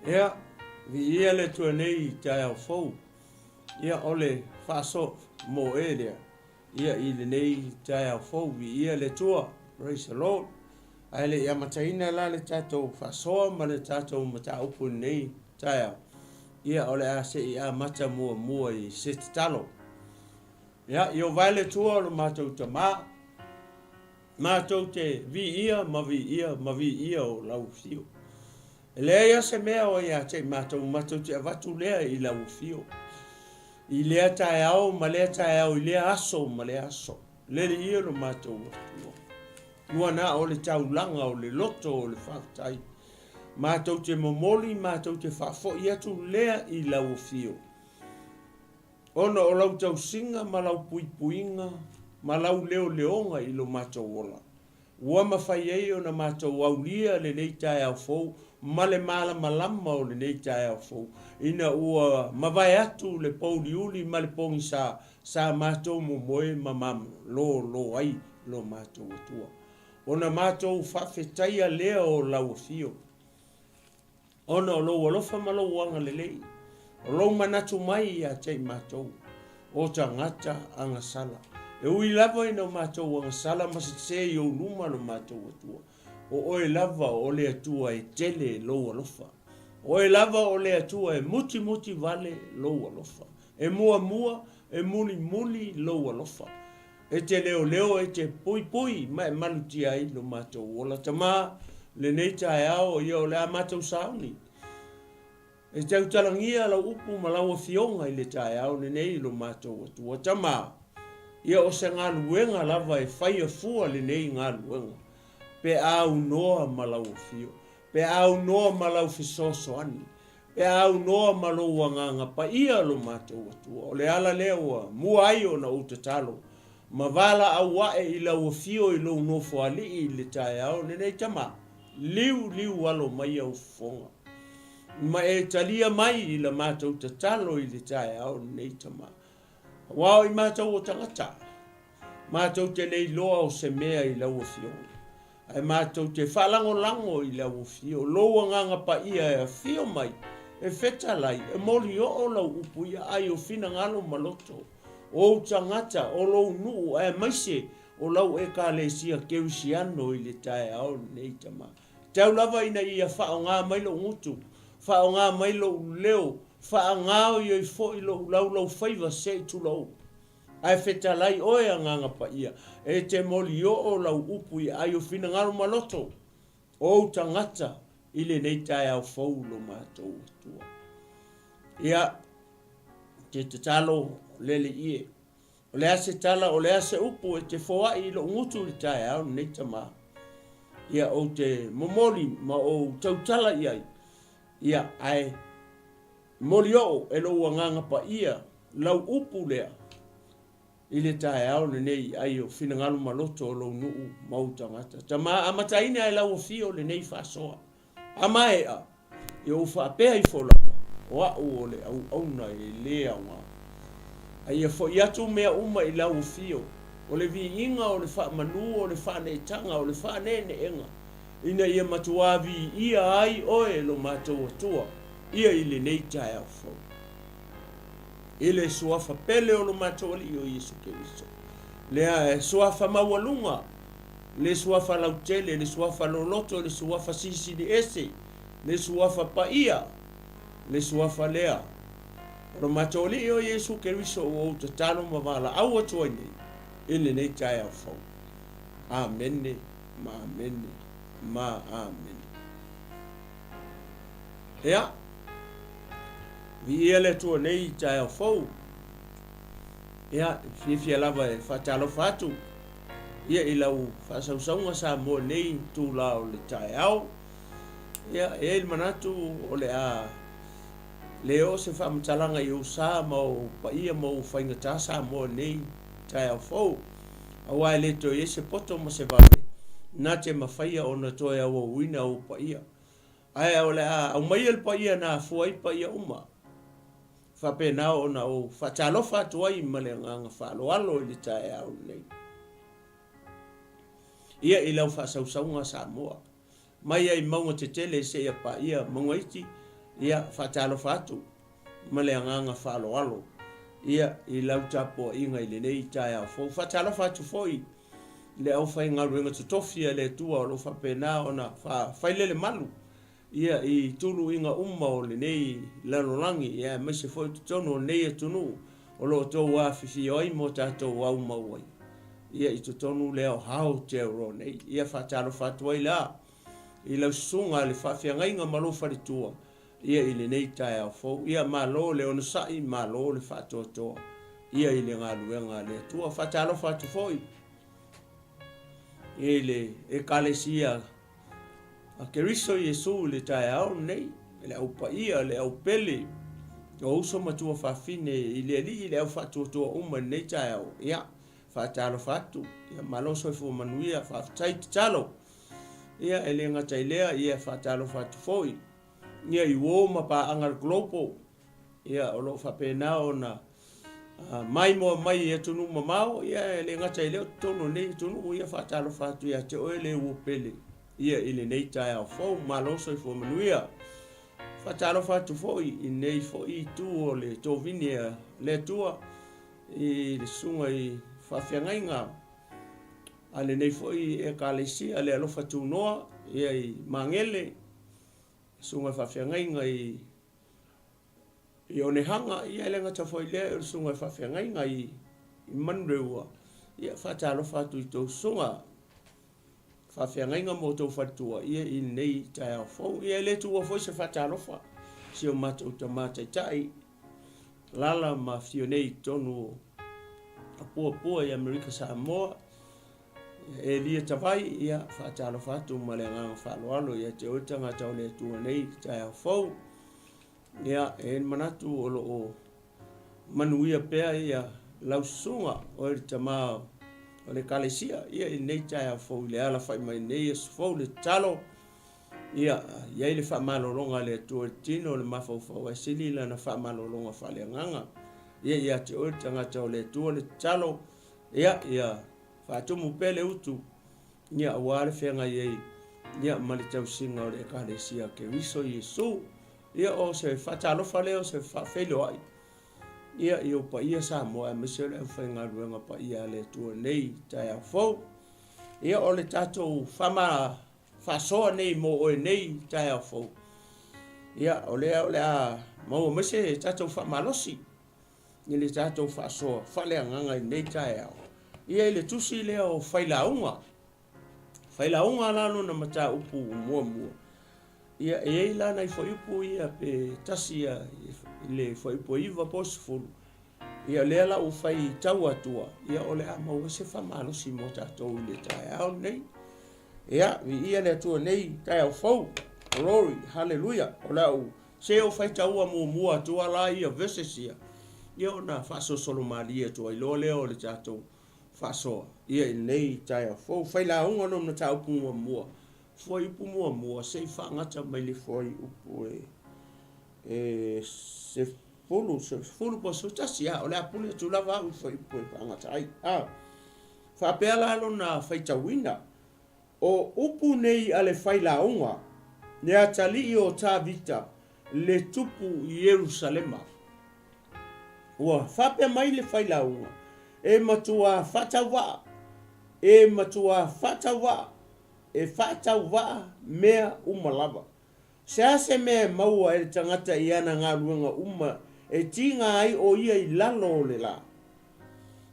Ia, viia le Atua nei i taeao fou. Ia, o le faaso moe lea, ia i lenei taeao fou, viia le Atua. Praise the Lord. Ae le i amataina la le tatou faasoa ma le tatou mataupu i lenei taeao, ia o le a se i amata muamua i se tatalo. Ia, Ieova e le Atua o lo matou Tama, matou te viia ma viia ma viia o lau afio. E leai lava se mea o ia te i matou, matou te avatu lea i lau afio. I lea taeao ma lea taeao, i lea aso ma lea aso. Lele ia lo matou Atua. Ua na o le taulaga o le loto o le faafetai. Matou te momoli, matou te faafoi atu lea i lau afio. Ona o lau tausiga ma lau puipuiga ma lau leoleoga i lo matou ola, ua mafai ai ona matou aulia lenei taeao fou ma le malamalama o lenei taeao fou, ina ua mavae atu le pouliuli ma le pogisa sa matou momoe ma malōlō ai lo matou Atua. Ona matou faafetaia lea o lau afio. Ona o lou alofa ma lou agalelei, o lou manatu mai ia te i matou, o tagata agasala. E ui lava ina o matou agasala ma sese i ou luma lo matou Atua, o oe lava o le Atua e tele lou alofa. O oe lava o le Atua e mutimuti vale lou alofa. E muamua, e mulimuli lou alofa. E te leoleo, e te puipui ma e malutia ai lo matou ola. Tama, lenei taeao, ia o le a matou sauni. E tautalagia lau upu ma lau afioga i le taeao lenei i lo matou Atua. Tama, ia o se galuega lava e faia fua lenei galuega, pe a aunoa ma lau afio, pe a aunoa ma lau fesoasoani, Pe a aunoa ma lou Agaga Paia lo matou Atua. O le ala lea ua mua ai ona ou tatalo ma valaau ae i lau afio i lou nofoalii i le taeao lenei tama, liuliu alo mai au fofoga ma e talia mai i la matou tatalo i le taeao lenei tama. Aua o i matou o tagata, matou te le iloa o se mea i lau afioga. Ae matou te faalagolago i le auofio, lou Agaga Paia e afio mai, e fetalai, e molioo lau upu i aai o finagalo ma loto o ou tagata, o lou nuu, aemaise o lau Ekalesia Kerisiano i le taeao lenei, Tama. Tau lava ina ia faaaoga mai lou gutu, faaaoga mai lou leo, faagaoioi foi lou laulaufaiva se i tulou. Ae fetalai oe, Agaga Paia, e te molioo lau upu i aai o finagalo ma loto o ou tagata i lenei taeao fou lo matou Atua. Ia, te tatalo lele ie. O le a se tala, o le a se upu e te foai i lou gutu i le taeao lenei, Tama. Ia, ou te momoli ma ou tautala i ai, ia, ae Molioo e lou Agaga Paia lau upu lea i le taeao lenei i ai o finagalo maloto o lou nuu ma ou tagata. Tama, amataina e lau afio lenei faasoa. A maea, ia ou faapea ifo lava, o au o le auauna e le aoga. A ia foi atu mea uma i lau afio, o le viiga, o le faamanu, o le faaneetaga, o le faaneeneega, ina ia matuā viia ai oe e lo matou Atua. Ia i lenei taeao fou. I le Suafa pele o lo matou Alii o Iesu Keriso. Lea e Suafa maualuga, le Suafa lautele, le Suafa loloto, le Suafa silisili ese, le Suafa paia, le Suafa lea o lo matou Alii o Iesu Keriso ua ou tatalo ma valaau atu ai nei i lenei taeao fou. Amene ma amene ma amene. Ia, viia le Atua nei i taeao fou. Ia, e fiafia lava e faatalofa atu ia i lau faasausauga Samoa nei itula o le taeao. Ia, e i ai le manatu o le a le oo se faamatalaga i ou sa ma ou paia ma ou faigata Samoa nei taeao fou. Aua e le toe i ai se poto ma se vave na te mafaia ona toe auauina ou paia. Ae o le a aumaia le paia na afua ai paia uma. Faapena ona ou faatalofa atu ai ma le agaga faaaloalo i le taeao lenei. Ia i lau faasausauga Samoa, mai ai mauga tetele seia paia mauga iti, Ia, faatalofa atu ma le agaga faaaloalo, ia, i lau tapuaiga i lenei taeao fou. Faatalofa atu foi i le aufaigaluega totofi a le Atua o lo o faapena ona faafailele malu, ia, i tuluiga uma o lenei lalolagi, ia, aemaise foi totonu o lenei atunuu o lo o outou afifio ai ma o tatou aumau ai, ia, i totonu lea o Aotearoa nei. Ia, faatalofa atu ai la i lau susuga i le faafeagaiga ma lou faletua, ia i lenei taeao fou. Ia malo le onosai, malo le faatoatoa, ia i le galuega a le Atua. Faatalofa atu foi i le Ekalesia a Keriso Iesu i le taeao lenei, le au paia, le au pele, o uso ma tuafafine i le Alii, le au faatuatua uma i lenei taeao. Ia, faatalofa atu, ia malo soifua manuia, faafetai tatalo. Ia, e le gata i lea, ia faatalofa atu foi ia i uo ma paaga a le Global, ia o lo o faapena ona maimoa mai i atunuu mamao, ia e le gata i lea o totonu o lenei atunuu, ia faatalofa atu ia te oe le uo pele, ia i lenei taeao fou, malo soifua manuia. Faatalofa atu foi i lenei foi itu o le tovini a le Atua i le susuga i faafeagaiga a lenei foi Ekalesia le Alofa Tunoa ia i Magele, susuga i faafeagaiga i i Onehaga, ia e le gata foi i lea, o le susuga i faafeagaiga i Manureua, ia faatalofa atu i tou susuga faafeagaiga ma outou faletua ia i lenei taeao fou. Ia e le tuua foi se faatalofa si o matou tama taitai Lala ma afio nei i totonu o Apuapua i Amerika Samoa. Elia Tavai, ia faatalofa atu ma le agaga faaaloalo ia te oe tagata o le Atua nei i taeao fou. Ia, e i ai le manatu o lo o manuia pea ia lau susuga, oe le tama o le Ekalesia, ia i lenei taeao fou i le alafai mai nei aso fou le tatalo. Ia, i ai le faamalologa a le Atua i le tino o le mafaufau ae sili lana faamalologa faaleagaga. Ia ia te oe le tagata o le Atua le tatalo, ia, ia faatumu pea le utu, ia aua le feagai ai, ia ma le tausiga o le Ekalesia a Keriso Iesu. Ia, o se faatalofa lea, o se faafeiloai, ia, i ou paia Samoa aemaise o le aufaigaluega paia a le Atua nei taeao fou. Ia, o le tatou faama faasoa nei mo oe nei taeao fou. Ia, o lea o le a maua mai se tatou faamalosi i le tatou faasoa faaleagaga i lenei taeao. Ia, i le tusi lea o Failauga. Failauga la lona mataupu muamua. Ia, e i ai la nai fuaiupu ia pe tasi ia i le fuaiupu e 9 po o 10. Ia, lea la ua fai tau atua, ia o le a maua se faamalosi mo tatou i le taeao lenei. Ia, viia le Atua nei taeao fou. Glory, hallelujah. O le au se o faitaua muamua atua la ia verses ia, ia ona faasolosolo malie atu ai loa lea o le tatou faasoa ia i lenei taeao fou. Failauga lona mataupu muamua, fuaiupu muamua se i faagata mai le fuaiupu e e 10, 10 po o 11, a o le a pule atu lava au i fuaiupu e faagata ai. A faapea la lona faitauina, O upu nei a le failauga, le atalii o Tavita, le tupu i Ierusalema. Ua faapea mai le failauga, E matuā faatauvaa, e matuā faatauvaa, e faatauvaa mea uma lava. Se a se mea e maua e le tagata i ana galuega uma e tiga ai o ia i lalo o le lā?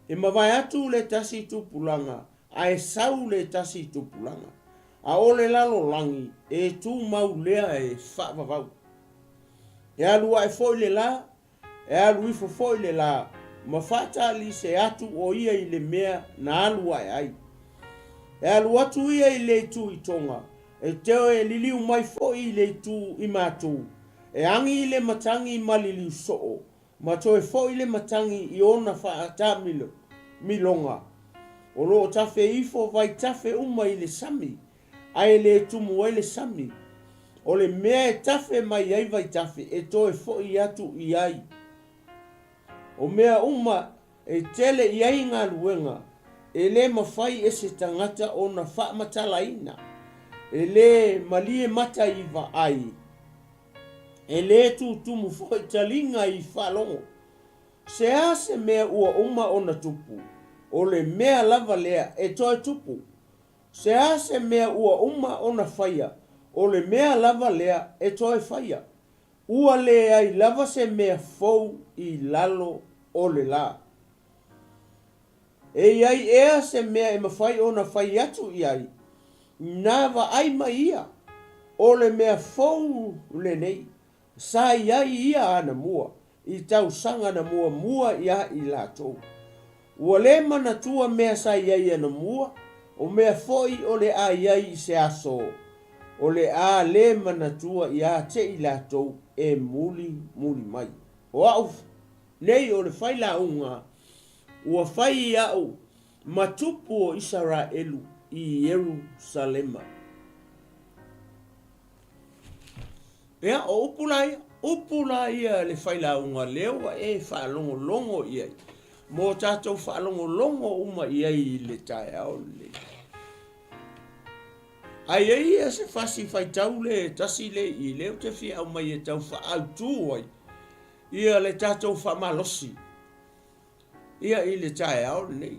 E mavae atu le tasi tupulaga ae sau le tasi tupulaga, a o le lalolagi e tumau lea e faavavau. E alu ae foi le lā, E alu ifo foi le lā, ma faatalise atu o ia i le mea na alu ae ai. E alu atu ia i le itu i Toga, e toe liliu mai foi i le itu i Matu, e agi le matagi ma liliu soo, ma toe foi le matagi i ona faataamilo miloga. O lo o tafe ifo vaitafe uma i le sami, ae le tumu ai le sami. O le mea e tafe mai ai vaitafe e toe foi atu i ai. O mea uma e tele i ai galuega, e le mafai e se tagata ona faamatalaina, e le malie mata i vaai. E lē tutumu foi taliga i faalogo. Se a se mea ua uma ona tupu, o le mea lava lea e toe tupu. Se a se mea ua uma ona faia, o le mea lava lea e toe faia. Ua leai lava se mea fou i lalo o le lā. E i ai ea se mea e mafai ona fai atu i ai, na vaai mai ia, o le mea fou lenei, sa i ai ia anamua, i tausaga na muamua iā i latou. Ua le manatua mea sa i ai anamua, o mea foi o le a i ai i se aso, o le a le manatua iā te i latou e mulimuli mai. O a'u nei o le failauga ua fai iaʻu ma tupu o Isaraelu i Ierusalema. Ia, o upu la ia, upu la ia le failauga lea ua e faalogologo i ai, mo tatou faalogologo uma i ai i le taeao lenei. A i ai ia se fasi faitau le tasi le i lea ou te fia aumai e tau faaautu ai ia le tatou faamalosi ia i le taeao lenei.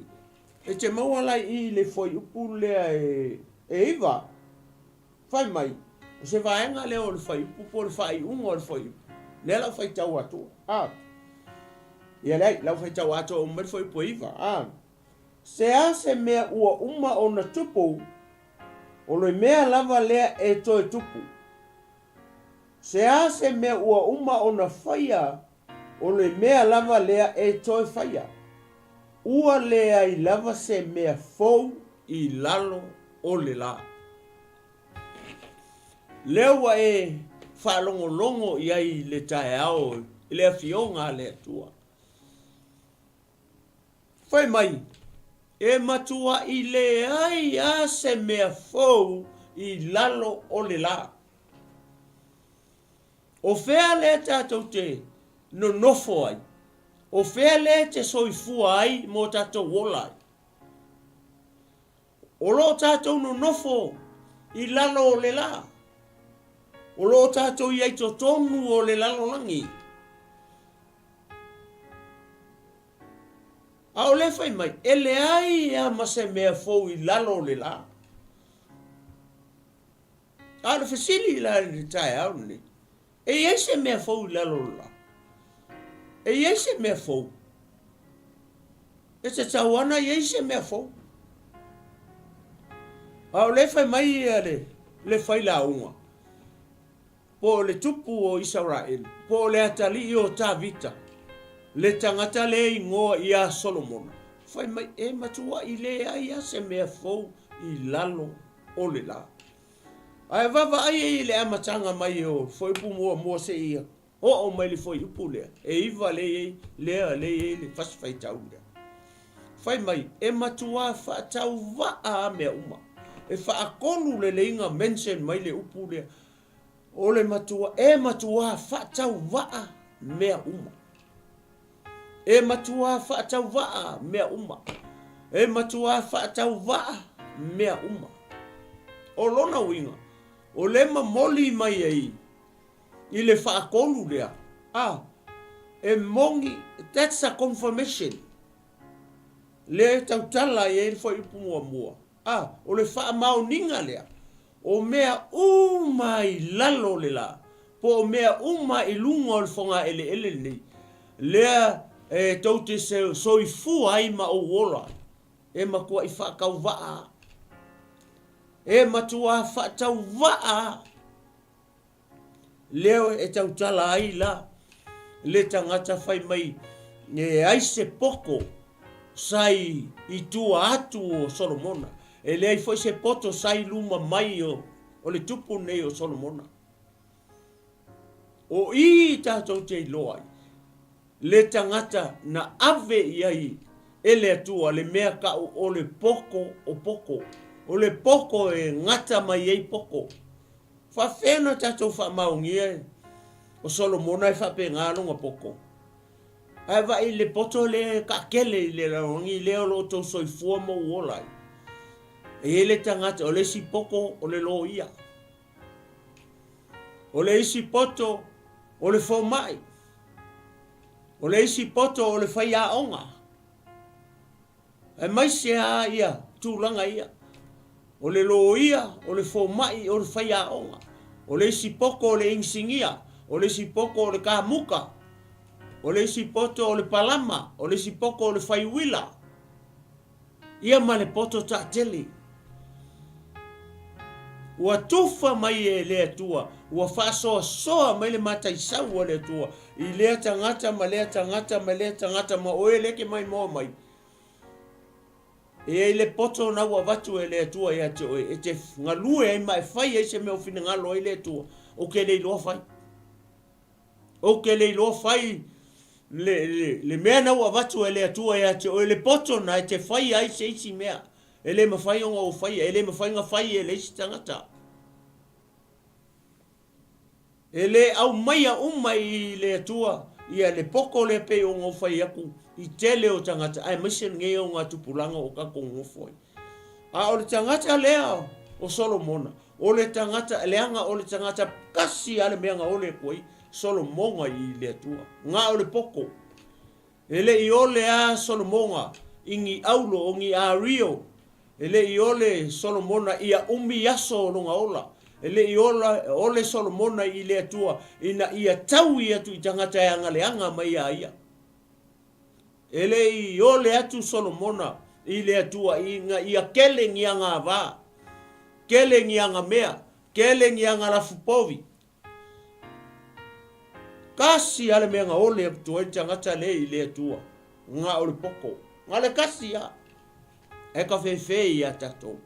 E te maua la i i le fuaiupu lea e 9, fai mai, o se vaega lea o le fuaiupu po o le faaiuga o le fuaiupu, lea la u faitau atu, a. Ia leai, la u faitau atoa uma mai le fuaiupu e 9, a. Se a se mea ua uma ona tupu, o le mea lava lea e toe tupu. Se a se mea ua uma ona faia, o le mea lava lea e toe faia. Ua leai lava se mea fou i lalo o le lā. Lea ua e faalogologo i ai i le taeao i le Afioga a le Atua. Fai mai, e matuaʻi leai a se mea fou i lalo o le lā. O fea lea tatou te nonofo ai? O fea lea te soifua ai mo tatou ola ai? O lo o tatou nonofo i lalo o le lā. O lo o tatou i ai totonu o le lalolagi. A o lea fai mai, e leai a ma se mea fou i lalo o le lā. A o le fesili la i le taeao lenei, e i ai se mea fou i lalo o le lā? E i ai se mea fou? E tatau ana i ai se mea fou. A o lea fai mai ia le, le failauga, po o le tupu o Isaraelu, po o le atalii o Tavita, le tagata lea e igoa ia Solomona, fai mai, e matuaʻi leai a se mea fou i lalo o le lā. Ae vaavaai ai i le amataga mai o fuaiupu muamua seia oo mai le fuaiupu lea, e iva lea i ai, lea lea i ai le fasi faitau lea. Fai mai, e matuā faatauvaa a mea uma. E faatonu leleiga mention mai le upu lea, o le matua, e matuā faatauvaa mea uma. E matuā faatauvaa mea uma. E matuā faatauvaa mea uma. O lona uiga, o le momoli mai ai i le faatonu lea, a, e moni, that's a confirmation, lea e tautala ai ai le fuaiupu muamua, a, o le faamaoniga lea, o mea uma i lalo o le la, po o mea uma i luga o le fogaeleele lenei, lea e tou te soifua ai ma ou ola, e matuaʻi faatauvaa, e matuā faatauvaa. Lea e tautala ai la le tagata fai mai e ai se poto sa i tua atu o Solomona, e leai foi se poto sa i luma mai o le tupu nei o Solomona. O i tatou te iloa ai le tagata na ave i ai e le Atua le mea kau o le poto o poto, o le poto e gata mai ai poto. Faafefea ona tatou faamaonia o Solomona e faapena lona poto? Ae vaai i le poto lea e taatele i le lalolagi lea o lo o tou soifua ma ou ola ai. E i ai le tagata, o le isi poto o le loia. O le isi poto o le fomai, o le isi poto o le faiaoga, aemaise lava ia tulaga ia. O le loia, o le fomai, o le faiaoga, o le isi poto o le inisinia, o le isi poto o le kamuta, o le isi poto o le palama, o le isi poto o le faiuila, ia ma le poto taatele. Ua tufa mai e le Atua, ua faasoasoa mai le mataisau a le Atua i lea tagata ma lea tagata ma lea tagata ma oe lea e te maimoa mai. E i ai le poto na ua avatu e le Atua ia te oe e te galue ai ma e fai ai se mea o finagalo ai le Atua, ou te le iloa fai. Ou te le iloa fai le, le, le mea na ua avatu e le Atua ia te oe, le poto na e te fai ai se isi mea. E le mafai ona ou faia, e le mafai ona fai e le isi tagata. E le aumaia uma i le Atua ia le poto lea pei ona ou fai atu i tele o tagata, aemaise lenei augatupulaga o tatou nonofo ai. A o le tagata lea o Solomona, o le tagata, leaga o le tagata kasi lava le mea na ole atu ai Solomona i le Atua. Na o le poto. E le i ole a Solomona i ni aulo o ni ario. E le i ole Solomona ia umi aso o lona ola. E le i ola, ole Solomona i le Atua ina ia taui atu i tagata e agaleaga mai iā ia. E le i ole atu Solomona i le Atua ina ia kele ni agavā, kele ni agamea, kele ni agalafupovi. Kasi a le mea na ole atu ai le tagata lea i le Atua, na o le poto. Na le kasi a. E ka fefe ia tatou.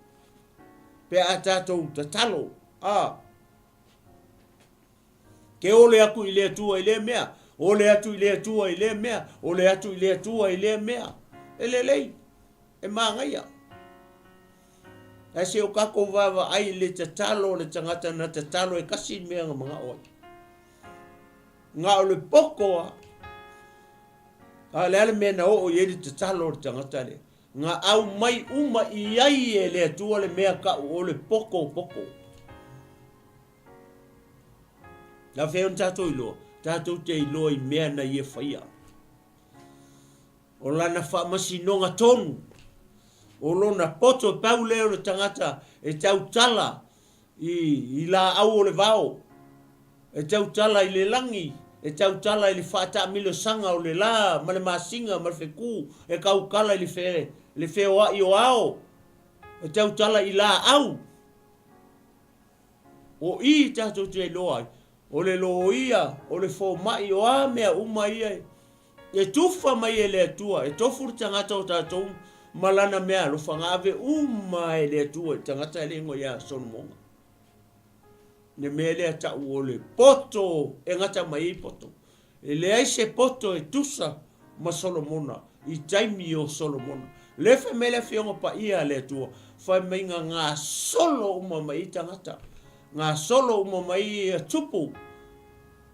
Pe a tatou tatalo, a. Ke ole aku i le Atua i lea mea, ole atu i le Atua i lea mea, ole atu i le Atua i lea mea. E lelei, e mānaia. Ae se o kākou vaavaai i le tatalo o le tagata na tatalo e kasi le mea na manao ai. Na o le poto a. A o le a le mea na oo i ai le tatalo o le tagata lea? Na aumai uma i ai e le Atua le mea kau o le poto poto. Na fea ona tatou iloa? Tatou te iloa i mea na ia faia. O lana faamasinoga tonu, o lona poto e pau lea o le tagata e tautala i, i laau o le vao, e tautala i le lagi, e tautala i le faataamilosaga o le la ma le masina ma le feku, e tautala i le, fe, le feoai o ao, e tautala i laau. O i tatou te iloa ai, o le loia, o le fomai, o a mea uma ia e tufa mai e le Atua, e tofu le tagata o tatou ma lana mea alofa, na ave uma e le Atua i le tagata e le igoa ia Solomona. Le mea lea tau o le poto e gata mai ai poto. E leai se poto e tusa ma Solomona i taimi o Solomona. Lea fai mai le Afioga Paia a le Atua, fai mai na gasolo uma mai ai tagata, gasolo uma mai ia tupu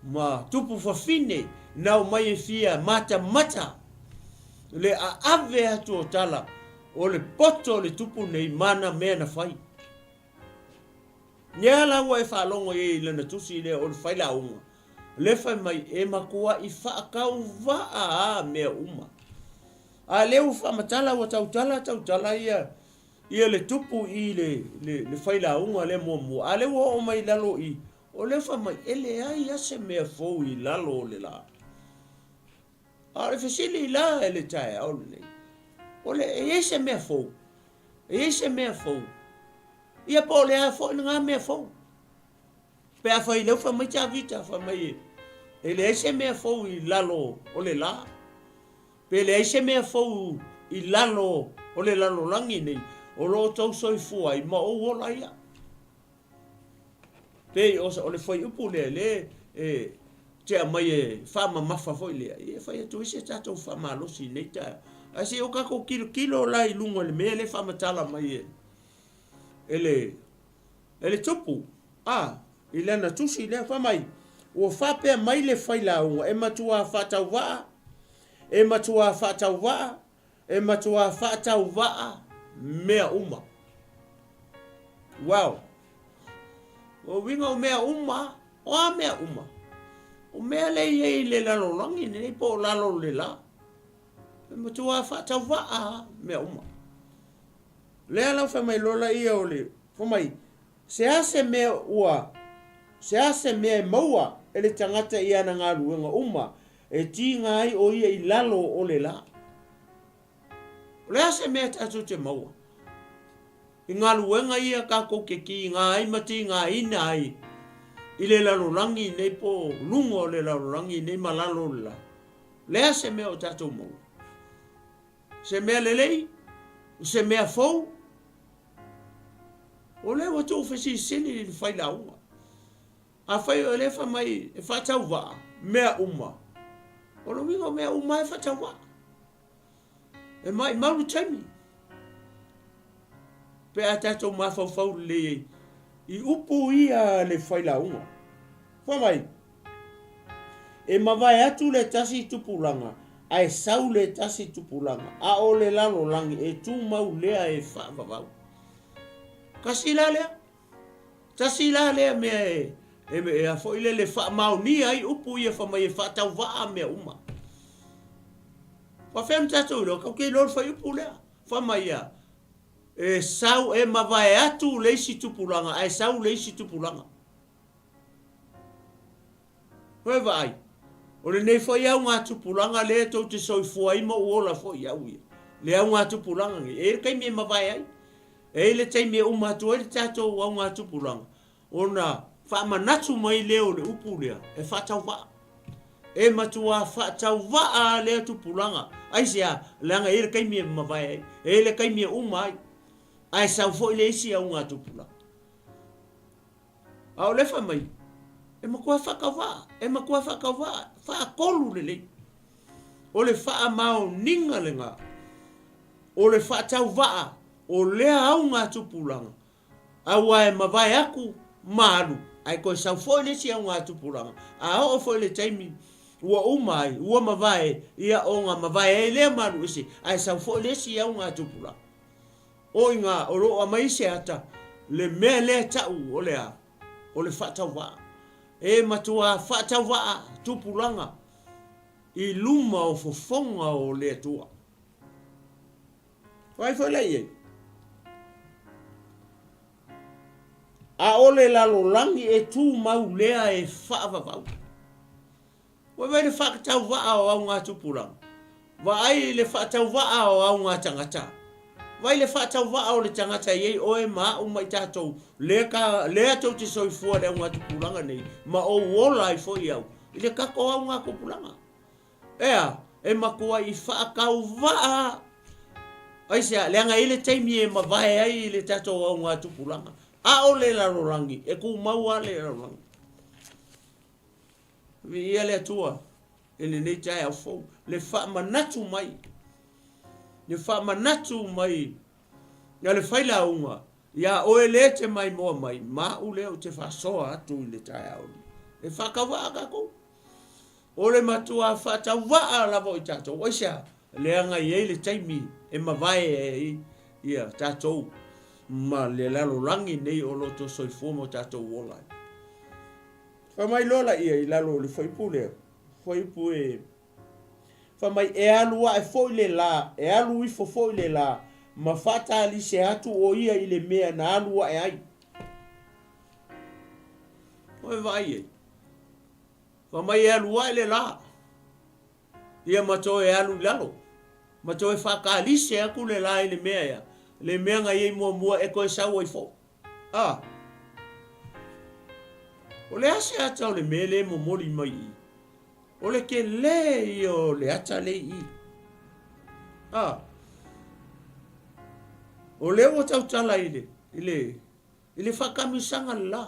ma tupu fafine na omai e fia matamata le aave atu o tala o le poto o le tupu nei ma na mea na fai. Lea la ua e faalogo i ai i lana tusi lea o le failauga, lea fai mai e matuaʻi faatauvaa a mea uma. A lea ua faamatala ua tautala tautala ia ia le tupu i le le, le failauga lea muamua, a lea ua oo mai i lalo i o lea fai mai e leai a se mea fou i lalo o le la. A o le fesili la e le taeao lenei, o le e i ai se mea fou? E i ai se mea fou? Ia po o le a foi lena mea fou. Pe afai lea ua fai mai Tavita, fai mai e, e leai se mea fou i lalo o le la. Pe leai se mea fou i lalo o le lalolagi nei, o lo o tou soifua ai ma ou ola ia. Pei o, o le fuaiupu lea, le e te aumai e faamamafa foi lea, e fai atu ai se tatou faamalosi i nei taeao. Ae se i o tatou tilotilo la i luga i le mea lea e faamatala mai e, e le, e le tupu, a, i lana tusi lea, fai mai, ua faapea mai le failauga, e matuā faatauvaa, e matuā faatauvaa, e matuā faatauvaa mea uma. Well, o uiga o mea uma, o a mea uma? O mea lea e i ai i le lalolagi lenei po o lalo o le la, e matua faatauvaa lava mea uma. Lea la fai mai loa laia o le, fai mai, se a se mea ua, se a se mea e maua e le tagata i ana galuega uma e tiga ai o ia i lalo o le la. O le a se mea tatou te maua i galuega ia tatou te tiga ai ma tigaina ai i le lalolagi nei po o luga o le lalolagi nei ma lalo o le la? O le a se mea o tatou maua? Se mea lelei? O se mea fou? O lea ua tuufesilisili i le failauga. Afai o lea e fai mai e faatauvaa mea uma, o le uiga o mea uma e faatauvaa. E maimau le taimi pe a tatou mafaufau lelei ai i upu ia a le failauga. Fai mai, e mavae atu le tasi tupulaga ae sau le tasi tupulaga, a o le lalolagi e tumau lea e faavavau. Tasi la lea. Tasi la lea mea e, e, a foi lele faamaonia ai upu ia fai mai e faatauvaa mea uma. Faafefea ona tatou iloa? Tatou te iloa le fuaiupu lea. Fai mai ia, e sau e mavae atu le isi tupulaga ae sau le isi tupulaga. Koe vaai, o lenei foi augatupulaga lea tou te soifua ai ma ou ola foi au ia, le augatupulaga nei, e i ai le taimi e mavae ai, e i ai le taimi e uma atu ai le tatou augatupulaga, ona faamanatu mai lea o le upu lea, e faatauvaa. E matuā faatauvaa lea tupulaga. Aisea? Leaga e i ai le taimi e mavae ai, e i ai le taimi e uma ai, ae sau foi le isi augatupulaga. A o lea fai mai, e matua faatauvaa, e matua faatauvaa, faatolu lelei. O le faamaoniga lena, o le faatauvaa o lea augatupulaga, aua e mavae atu ma alu, ae toe sau foi le isi augatupulaga, a oo foi i le taimi ua uma ai, ua mavae, ia ona mavae ai lea ma alu ese, ae sau foi le isi augatupulaga. O i ina o lo o aumai se ata, le mea lea e tau o le a? O le faatauvaa. E matuā faatauvaa tupulaga i luma o fofoga o le Atua. Vaai foi la i ai. A o le lalolagi e tumau lea e faavavau. Ua vaai i le faatauvaa o augatupulaga? Vaai i le faatauvaa o augatagata? Vaai i le faatauvaa o le tagata e i ai oe ma au ma i tatou, lea ka, lea tou te soifua i le augatupulaga nei, ma ou ola ai foi au i le tatou augatupulaga. Ea, e matuai faatauvaa! Aisea? Leaga e i ai le taimi e mavae ai le tatou augatupulaga. A o le lalolagi, e tumau lava le lalolagi. Viia le Atua i lenei taeao fou, le faamanatu mai, le faamanatu mai a le failauga iā oe lea e te maimoa mai, ma au lea ou te faasoa atu i le taeao lenei. E faatauvaa tatou. O le matuā faatauvaa lava o i tatou. Aisea? Leaga e i ai le taimi e mavae ai ia tatou ma le lalolagi nei o lo o soifua ma o tatou ola ai. Fai mai loa laia i lalo o le fuaiupu lea, fuaiupu e fai mai, e alu ae foi le la, e alu ifo foi le la, ma faatalise atu o ia i le mea na alu ae ai. Ua e vaai ai? Fai mai e alu ae le la, ia ma toe alu i lalo, ma toe faatalise atu le la i le mea ea, le mea na i ai muamua e toe sau ai foi. A. O le a se ata o le mea lea e momoli mai i i? O le tele ia o le ata lea i i. A. O lea ua tautala i le, i le, i le faatamisaga le la.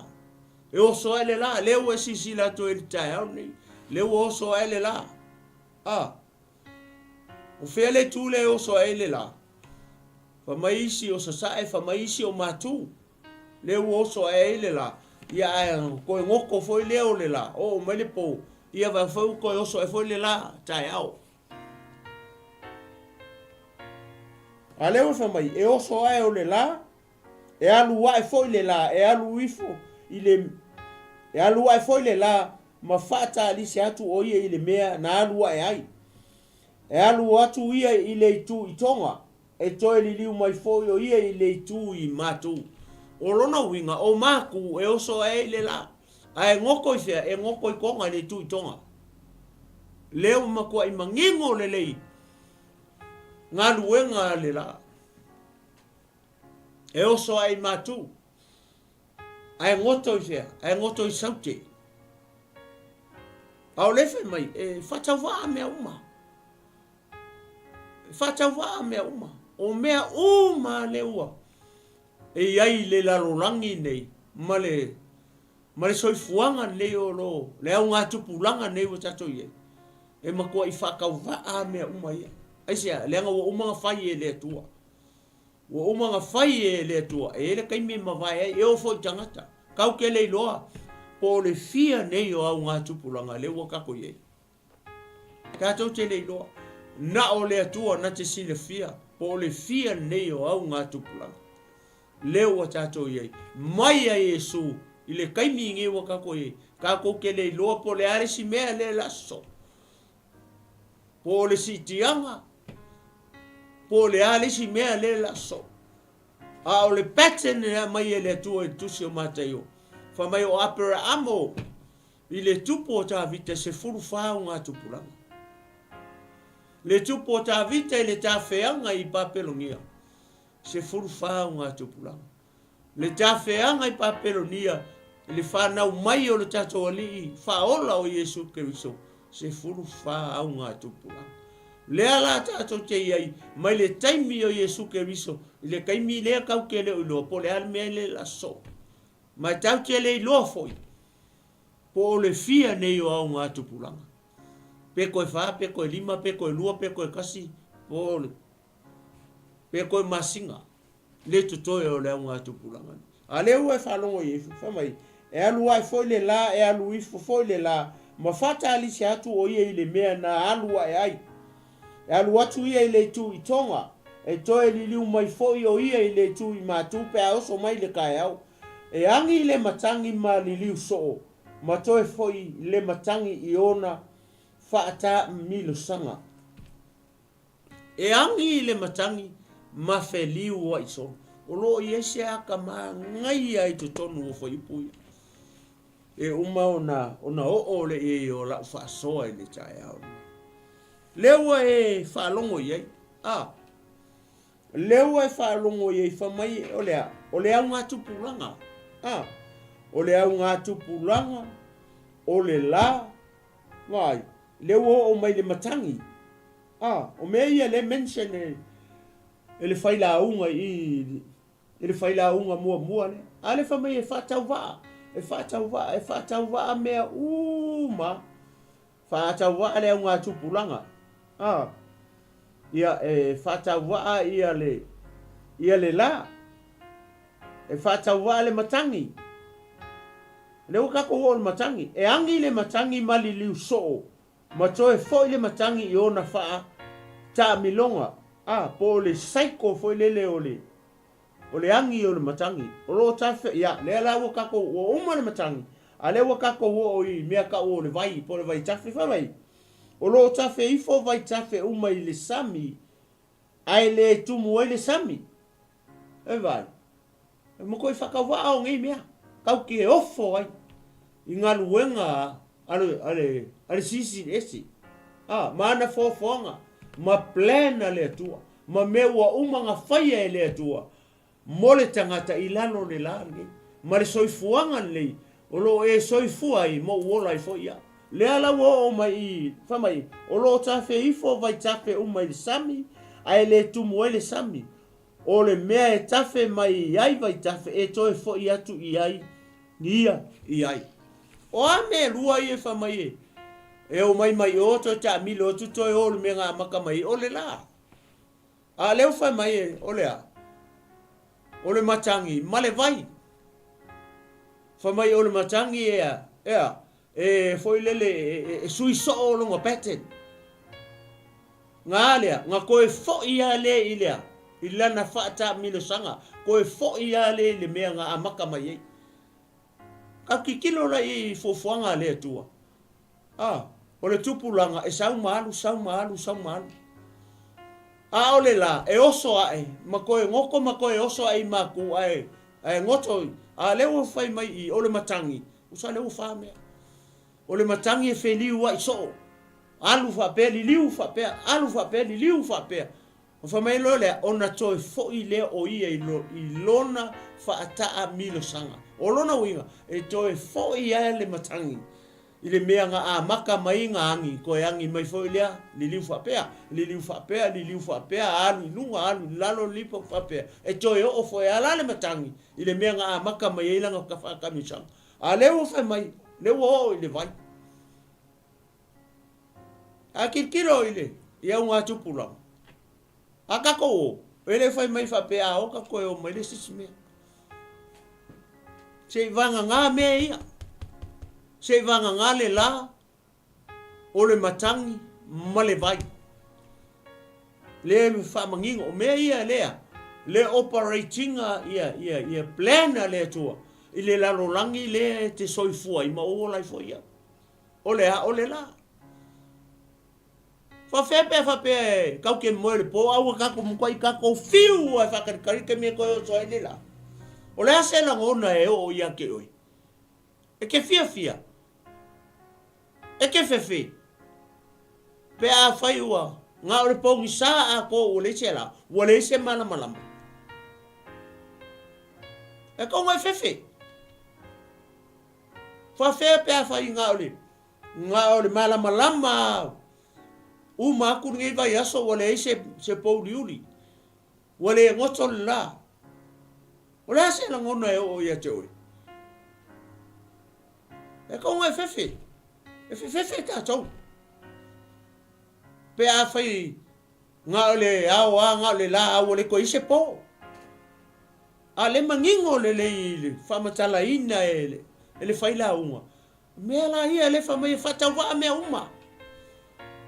E oso ae le la, lea ua e silasila atu ai i le taeao lenei, lea ua oso ae le la. A. O fea le itu lea e oso ae ai le la? Fai mai isi o Sasae, fai mai isi o Matu. Lea ua oso ae ai le la, ia ae toe goto foi lea o le la, oo mai le po, ia vaai foi ua toe oso ae foi le la taeao. A lea ua fai mai, e oso ae o le la, e alu ae foi le la, e alu ifo i le, e alu ae foi le la. ma faatalise atu o ia i le mea na alu ae ai. E alu atu ia i le itu i Toga, e toe liliu mai foi o ia i le itu i Matu. O lona uiga, o Matu e oso ae ai le la. A e goto i fea? E goto i Toga, i le itu i Toga. Lea ua matuai manino lelei galuega a le la. E oso ae i Matu. Ae goto i fea? Ae goto i Saute. A o lea fai mai, e faatauvaa mea uma. E faatauvaa mea uma. O mea uma lea ua e i ai i le lalolagi nei ma le ma le soifuaga lenei o lo le augatupulaga nei ua tatou i ai, e matuai faatauvaa mea uma ia. Aisea? Leaga ua uma ona fai e le Atua. Ua uma ona fai e le Atua, e i ai le taimi e mavae ai, e oo foi i tagata. Tatou te le iloa po o le fia nei o augatupulaga lea ua tatou i ai. Tatou te le iloa. Na o le Atua na te silafia po o le fia nei o augatupulaga lea ua tatou i ai. Mai a Iesu i le taimi nei ua tatou i ai, tatou te le iloa po o le a le isi mea lea o le a sosoo. Po o le siitiaga, po o le a le isi mea lea o le a sosoo. A o le pattern e aumai e le Atua i le Tusi o Mataio, fai mai o Aperaamo i le tupu o Tavita e 14 augatupulaga. Le tupu o Tavita i le tafeaga i Papelonia, 14 augatupulaga. Le tafeaga i Papelonia i le fanau mai o le tatou Alii Faaola o Iesu Keriso, 14 augatupulaga. Lea la tatou te i ai mai le taimi o Iesu Keriso i le taimi lea tatou te le o iloa po o le a le mea lea o le a sosoo. Ma e tatou te le iloa foi po o le fia nei o augatupulaga. Pe toe fa, pe toe lima, pe toe lua, pe toe tasi, po o le pe toe masina le totoe o le augatupulaga nei. A lea ua e faalogo i ai, fai mai, e alu ae foi le la, e alu ifo foi le la, ma faatalise atu o ia i le mea na alu ae ai. E alu atu ia i le itu i Toga, e toe liliu mai foi o ia i le itu i Matu pe a oso mai le taeao. E agi le matagi ma liliu soo, ma toe foi le matagi i ona faataamilosaga. E agi le matagi ma feliu ai solo. O lo o i ai se aka manaia i totonu o fuaiupu ia. E uma ona ona oo le i ai o lau faasoa i le taeao lenei. Lea ua e faalogo i ai, a, lea ua e faalogo i ai fai mai o le a? O le augatupulaga, a, o le augatupulaga o le la, vaai, lea ua oo mai i le matagi. A, o mea ia lea e mention e, e le failauga i i le failauga muamua lea. A lea fai mai e faatauvaa, e faatauvaa, e faatauvaa mea uma. Faatauvaa le augatupulaga. A, ia e faatauvaa ia le, ia le la. E faatauvaa le matagi. Lea ua tatou oo i le matagi. E agi le matagi ma liliu soo Ma toe foi le matagi i ona faa taamiloga, a, po o le cycle foi lele o le, o le agi o le matagi. O lo o tafe, ia, lea la ua tatou, ua uma le matagi, a lea ua tatou oo i mea tau o le vai, po o le vaitafe. Fai mai, o lo o tafe ifo vaitafe uma i le sami, ae le tumu ai le sami. E vaai, e matuai faatauvaa o nei mea, tau te ofo ai i galuega a le, a le, a le Silisili Ese, a, ma ana foafoaga, ma plan a le Atua, ma mea ua uma ona faia e le Atua mo le tagata i lalo o le la lenei, ma le soifuaga lenei o lo o e soifua ai ma ou ola ai foi au. Lea la ua oo mai i, fai mai, o lo o tafe ifo vaitafe uma i le sami, ae le tumu ai le sami. O le mea e tafe mai ai vaitafe e toe foi atu i ai ia i ai. O a mea e lua ia e fai mai e, e omai mai o toe taamilo atu toe o le mea na amata mai ai, o le la. A lea ua fai mai e, o le a? O le matagi ma le vai. Fai mai o le matagi e a, e a, e foi lele e, e, e sui soo lona pattern. Nga lea, nga koe foi a le i lea, i lana faataamilosaga, koe foi a le i le mea nga amata mai ai. Ka kikilo la i fuafuaga a le Atua. A, o le tupulaga e sau ma alu, sau ma alu, sau ma alu. A o le la, e oso ae ma toe goto ma toe oso ae i maku ae, ae goto i, a lea ua fai mai i, o le matagi, usa lea ua fa mea. O le matagi e feliu ai soo, alu faapea, liliu faapea, alu faapea, liliu faapea. Ona fai mai loa lea, ona toe foi lea o ia i, lo, i lona faataamilosaga. O lona uiga, e toe foi lava le matagi i le mea na amata mai na agi, toe agi mai foi lea, liliu faapea, liliu faapea, liliu faapea, alu i luga, alu i lalo, lipo faapea, e toe oo foi lava la le matagi i le mea na amata mai ai lana faataamilosaga. A lea ua fai mai, lea ua oo i le vai. A tilotilo i le i augatupulaga, a tatou o, e le fai mai faapea a o tatou toe o mai le isi mea. Se i vagana mea ia. Se i vagana le la o le matagi ma le vai. Le faamanino, o mea ia lea, le operate ina ia, ia, ia plan a le Atua i le lalolagi lea e te soifua ai ma ou ola ai foi au. O le a? O le la. Faafefea pe a faapea e kau ke moe le po a ua tatou matuai tatou fiu a e faatalitali le taimi e toe oso ai le la. O le a se lagona e oo ia te oe? E te fiafia? E te fefe? Pe afai ua na o le pogisa atoa ua leai se la, ua leai se malamalama. E tatau ona e fefe. Faafefea pe afai na o le, na o le malamalama uma atu lenei vaiaso ua leai se, se pouliuli, ua le goto le la. O le a se lagona e oo ia te oe? E tatau ona e fefe. E fefefe tatou. Pe afai na o le ao a, na o le la a, ua le toe i ai se po. A le manino lelei i le faamatalaina e le failauga, mea la ia lea fai mai e faatauvaa mea uma.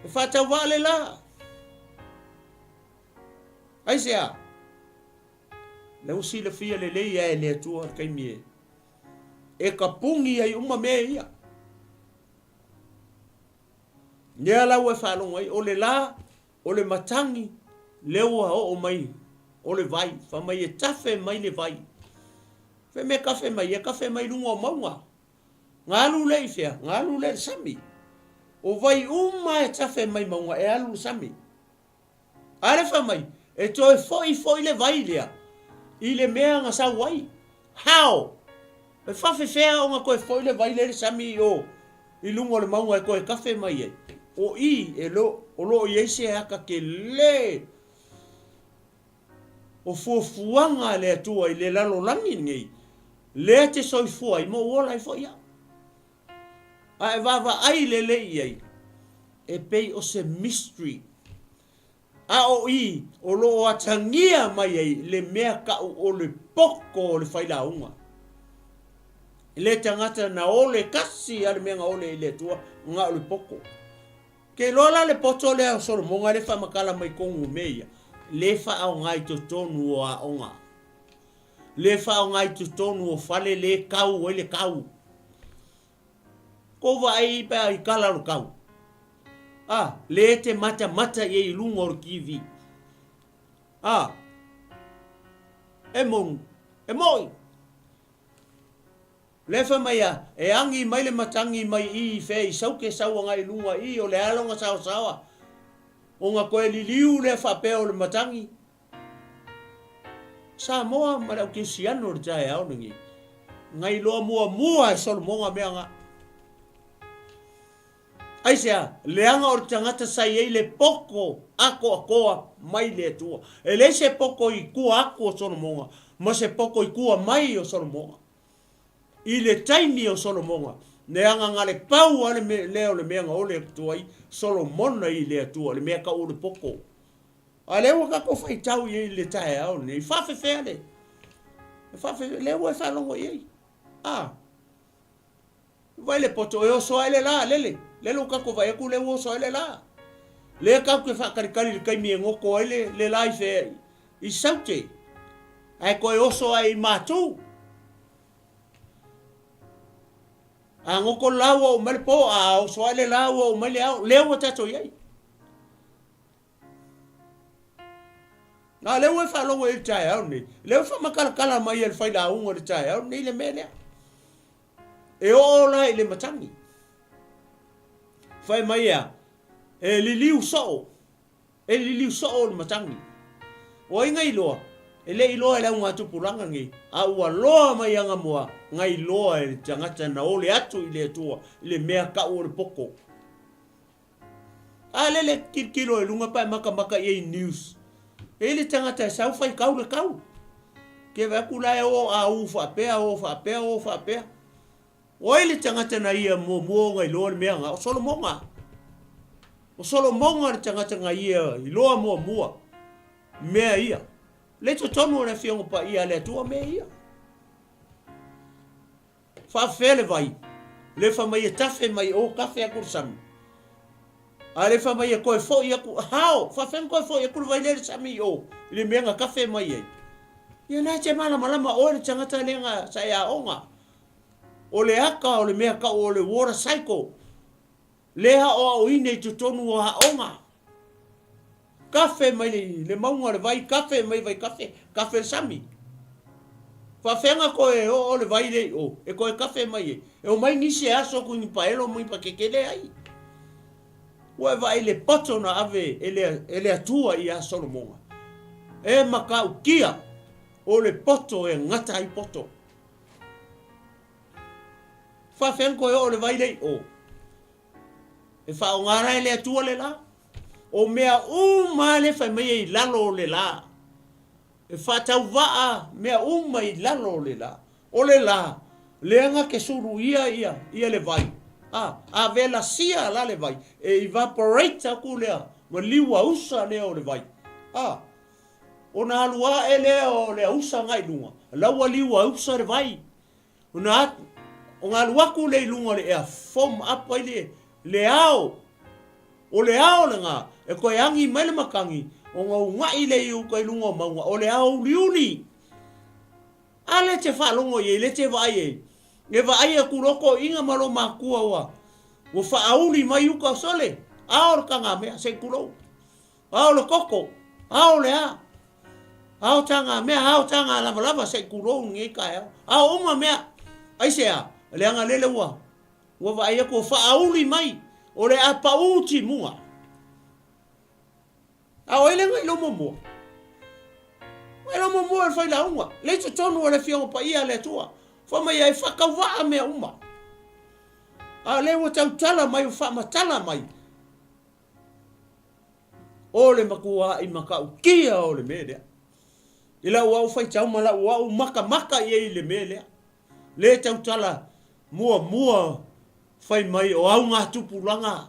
E faatauvaa le la. Aisea? Lea ua silafia lelei lava e le Atua le taimi e e tapuni ai uma mea ia. Lea la ua e faalogo ai, o le la O le matagi lea ua oo mai o le vai, fai mai e tafe mai le vai. Fai mea tafe mai, e tafe mai luga o mauga. Na alu lea i fea? Na alu lea i le sami. O vai uma e tafe mai mauga e alu i le sami. A lea fai mai, e toe foi foi le vai lea i le mea na sau ai. How? E faafefea ona toe foi le vai lea i le sami i o i luga o le mauga e toe tafe mai ai? O i e lo, o lo o i ai se ata tele o fuafuaga a le Atua i le lalolagi lenei, lea te soifua ai ma ou ola ai foi au. A e vaavaai lelei i ai, e pei o se mystery. A o i o lo o atagia mai ai le mea kau o le poko o le failauga. E le tagata na ole kasi a le mea na ole i le Atua, na o le poko. Ke iloa la le poto lea o Solomoga le faamatala mai tonu o mea ia, le faaaoga i totonu o aoga, le faaaoga i totonu o fale le kau ai le kau. Kou vaai pe a i kala o le kau. A, le te matamata i ai i luga o le TV. A, e monu, e moi. Le fai mai a, e agi mai le matagi mai i i fea i sauke sau agai i luga i o le a lona saosaoa. Ona toe liliu lea faapea o le matagi. Samoa ma le au Kerisiano i le taeao lenei, na iloa muamua e Solomoga mea na. Aisea? Leaga o le tagata sa i ai le poto atoatoa mai le Atua. E leai se poto i tua atu o Solomoga ma se poto i tua mai o Solomoga. I le taimi o Solomoga, leaga na le pau lava le lea o le mea na ole atu ai Solomona i le Atua, le mea tau o le poto. A lea ua tatou faitau i ai i le taeao lenei, faafefea le, faafefea, lea ua e faalogo i ai. A, vai le poto, e oso ae le la, lele, lele ua tatou vaai atu lea ua oso ae le la. Lea tatou te faatalitali i le taimi e goto ai le, le la i fea, i Saute, ae toe oso ae i Matu. A goto le la ua oo mai le po, a oso ae le la ua oo mai le ao, lea ua tatou i ai. A o lea ua e faalogo i ai i le taeao lenei, lea ua faamatalatala mai e le failauga i le taeao lenei le mea lea. E oo la i le matagi. Fai mai a, e liliu soo, e liliu soo le matagi. O ai na iloa? E le iloa e le augatupulaga nei, a ua loa mai anamua, na iloa e le tagata na ole atu i le Atua i le mea tau o le poto. A lele e tilotilo i luga pa e matamata i ai i news. E i ai le tagata e sau faitau le tau. Ke vaai atu la e o a u faapea, o faapea, o faapea. O ai le tagata na ia muamua ona iloa le mea na? O Solomona. O Solomona le tagata na ia iloa muamua mea ia. Le totonu o le Afioga Paia a le Atua mea ia. Faafefea le vai? Le fai mai e tafe mai o, tafe atu le sami. A le fai mai e toe foi atu, how? Faafefea ona toe foi atu le vai lea i le sami i o, i le mea na tafe mai ai? Ia na e te malamalama oe le tagata lea na sa e aoga. O le aka o le mea tau o le water cycle. Le aoaoina i totonu o aoga. Kafe mai le mauga o le vai, kafe mai vaikafe, kafe le sami. Faafeaga toe oo le vai lea i o, e toe kafe mai ai. E omai nisi e aso atu i ni paelo ma ni pakeke, leai. Ua e vaai i le poto na ave e le, e le Atua ia Solomona. E matautia o le poto e gata ai poto. Faafeaga toe oo le vai lea i o. E faaaoga la e le Atua le la. O mea uma lea e fai mai ai i lalo o le la. E faatauvaa mea uma i lalo o le la. O le la, lea na te suluia ia, ia le vai. A, a velasia la le vai, e evaporate atu lea, ma liu ausa lea o le vai. A, ona alu ae lea o le ausa agai i luga, la ua liu ausa le vai. Ona ona alu atu lea i luga o le ea, form up ai le, le ao. O le ao lena, e toe agi mai le matagi, ona una'i lea i uta i luga o mauga, o le ao uliuli. A lea e te faalogo i ai, lea e te vaai i ai, e vaai atu loa toeaiina ma lou matua ua, ua faauli mai uta, sole, ao le tagamea, se i tulou. Ao le koko, ao le a? Ao taga mea, ao taga lavalava se i tulou lenei taeao. Ao uma mea. Aisea? Leaga lele ua ua vaai atu ua faauli mai, o le a pau timuga. A o ai le na iloa muamua? Na iloa muamua e le failauga, le i totonu o le Afioga Paia a le Atua. Fai mai ai, faatauvaa mea uma. A o lea ua tautala mai, ua faamatala mai. O le matuaʻi matautia o le mea lea. I lau au faitau ma lau au makamaka i ai i le mea lea. Le tautala muamua fai mai o augatupulaga.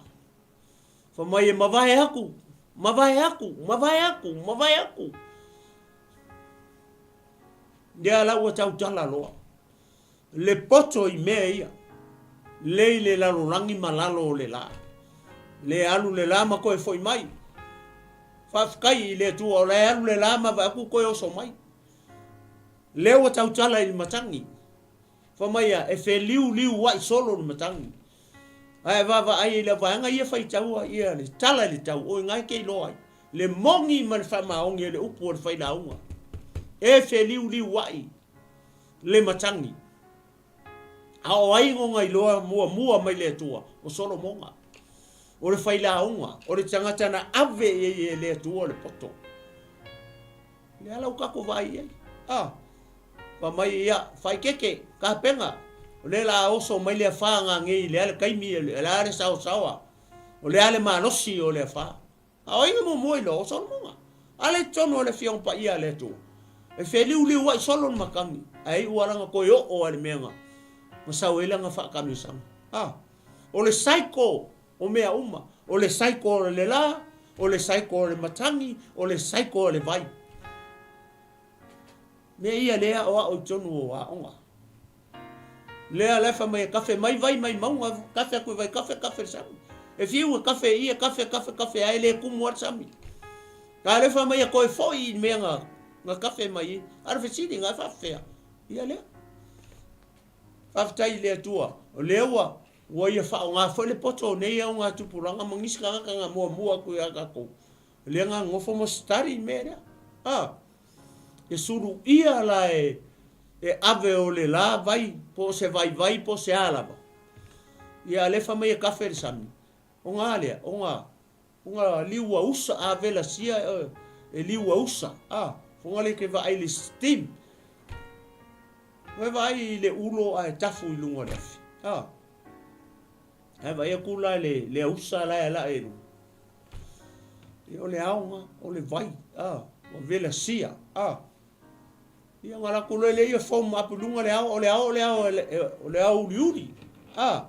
Fai mai e mavae aku, mavae aku, mavae aku, mavae aku. Lea la ua tautala loa. Le poto i mea ia, lei le lalolagi ma lalo o le la. Le alu le la ma toe foi mai. Faafetai i le Atua o la e alu le la ma vaai atu toe oso mai. Lea ua tautala i le matagi. Fai mai ia, e feliuliuai solo le matagi. Ae vaavaai i le vaega ia faitaua ia le tala i le tau, o i ina e te iloa ai le moni ma le faamaoni o le upu a le failauga. E feliuliuai. le matagi. A o ai ona iloa muamua mai le Atua? O Solomona. O le failauga, o le tagata na ave i ai e le Atua le poto. Lea la ua tatou vaai i ai. A, fai mai ia, faaeteete, tapena. O lea la oso mai le afa gagei, le a le taimi, o le a le saosaoa, o le a le malosi o le afa. A o ai na muamua iloa? O Solomona. A lea i totonu o le Afioga Paia a le Atua, e feliuliuai solo le matagi, ae iu lava lana toe oo lava i le mea na sau ai lana faatamilosaga. A, o le cycle o mea uma, o le cycle o le la, o le cycle o le matagi, o le cycle o le vai. Mea ia lea e aoao i totonu o aoga. Lea la e fai mai e kafe mai vai mai mauga, kafe atu i vai kafe, kafe le sami. E fiu e kafe i e kafe, kafe, kafe ae le kumu lava le sami. A lea fai mai e toe foi i mea na, na kafe mai ai. A o le fesili, na e faafefea? Ia lea. Faafetai i le Atua, o lea ua ua ia faaaoga foi le poto o nei augatupulaga ma nisi tagata na muamua atu ia tatou, lea na nonofo ma study le mea lea. A, e suluia la e e ave o le la vai po o se vaivai po o se a lava. Ia a lea fai mai e kafe i le sami, ona a lea, ona ona liu ausa, a velasia e liu ausa, a, ona lea e te vaai i le steam. Ua e vaai i le ulo ae tafu i luga o le afi. A. Ae vaai atu la i le, le ausa la e alae i luga. Ia, o le aoga, o le vai, a, ua velasia, a. Ia, ona latou loa lea ia foam up i luga le ao, o le ao, o le ao, o le ao uliuli, a.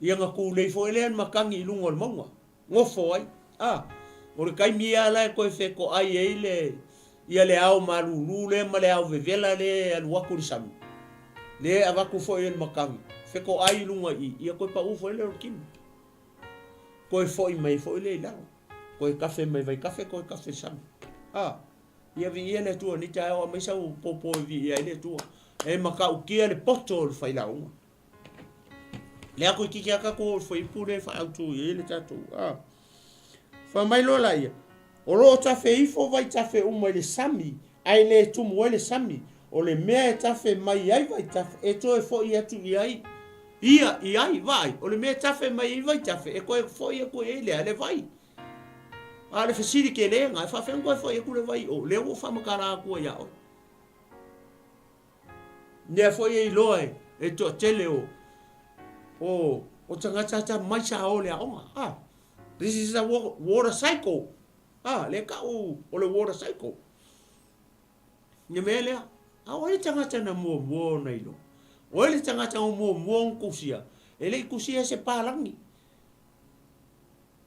Ia na tulei foi lea matagi i luga o le mauga, nofo ai. A, o le taimi lava la e toe fetoai ai le, ia le ao malulu lea ma le ao vevela lea e alu atu i le sami, lea e avatu foi e le matagi, fetoai i luga i i, ia toe pau foi lea o le tino. Toe foi mai foi lea i lalo, toe tafe mai vaitafe, toe tafe i le sami. A, ia viia le Atua i lenei taeao, aumai sau popo e viia ai le Atua. E matautia le poto o le failauga. Lea toeitiiti lava tatou o le fuaiupu lea e faaautu i ai le tatou a. Fai mai loa laia, o lo o tafe ifo vaitafe uma i le sami, ae le tumu ai le sami. O le mea e tafe mai ai vaitafe, e toe foi atu i ai ia i ai, vaai, o le mea e tafe mai ai vaitafe, e toe foi atu i ai le a? Le vai. A o le fesili tele lena, e faafefea ona toe foi atu le vai i o? Lea ua ou faamatala atu ai ia oe. Lea foi e iloa e le toatele o o o tagata ta mai sa o le aoga. Ah, this is a water cycle. Ah, le kau o le water cycle. Le mea lea, a o ai le tagata na muamua ona iloa? O ai le tagata na muamua ona tusia? E le i tusia e se palagi.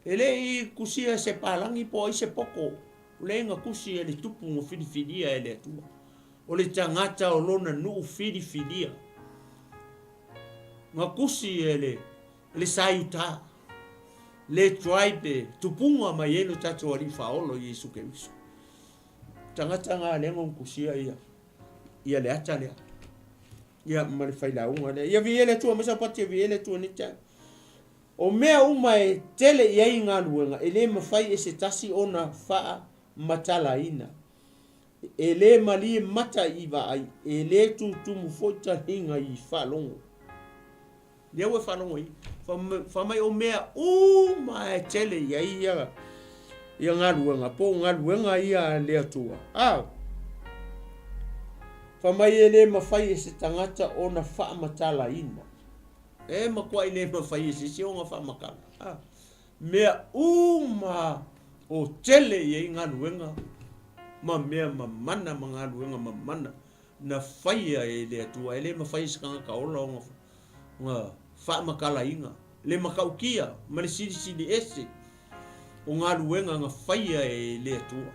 E le i tusia e se palagi po o ai se poto, o lea na tusi e le tupu na filifilia e le Atua. O le tagata o lona nuu filifilia. Na tusi e le, le sa Iuta, le tribe e tupuga mai ai lo tatou Alii Faaola Iesu Keriso. Tagata na lea na tusia ia, ia le ata lea. Ia ma le failauga lea. Ia viia le Atua, mai sau pati e viia le Atua nei taeao. O mea uma e tele i ai galuega, e le mafai e se tasi ona faamatalaina. E le malie mata i vaai, e le tutumu foi taliga i faalogo. Lea ua e faalogo i ai, fai mai o mea uma e tele i ai ia, ia galuega, po o galuega ia a le Atua. A, fai mai e le mafai e se tagata ona faamatalaina. E matuai le mafai e se isi ona faamatala. A, mea uma o tele i ai galuega ma mea mamana ma galuega mamana na faia e le Atua. E le mafai e se tagata ola ona, ona faamatalaina le matautia ma le silisili ese o galuega na faia e le Atua.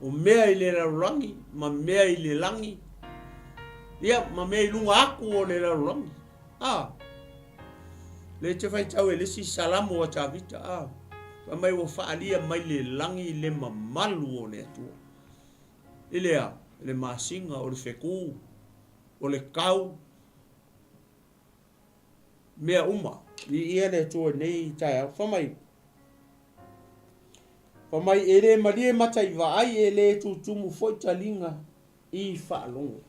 O mea i le lalolagi ma mea i le lagi, ia, ma mea i luga atu o le lalolagi. A, lea e te faitau e le isi Salamo a Tavita, a, fai mai ua faaalia mai le lagi le mamalu o le Atua. I le a? I le masina, o le fetu, o le kau, mea uma. Viia le Atua i lenei taeao. Fai mai, fai mai, e le malie mata i vaai, e le tutumu foi taliga i faalogo.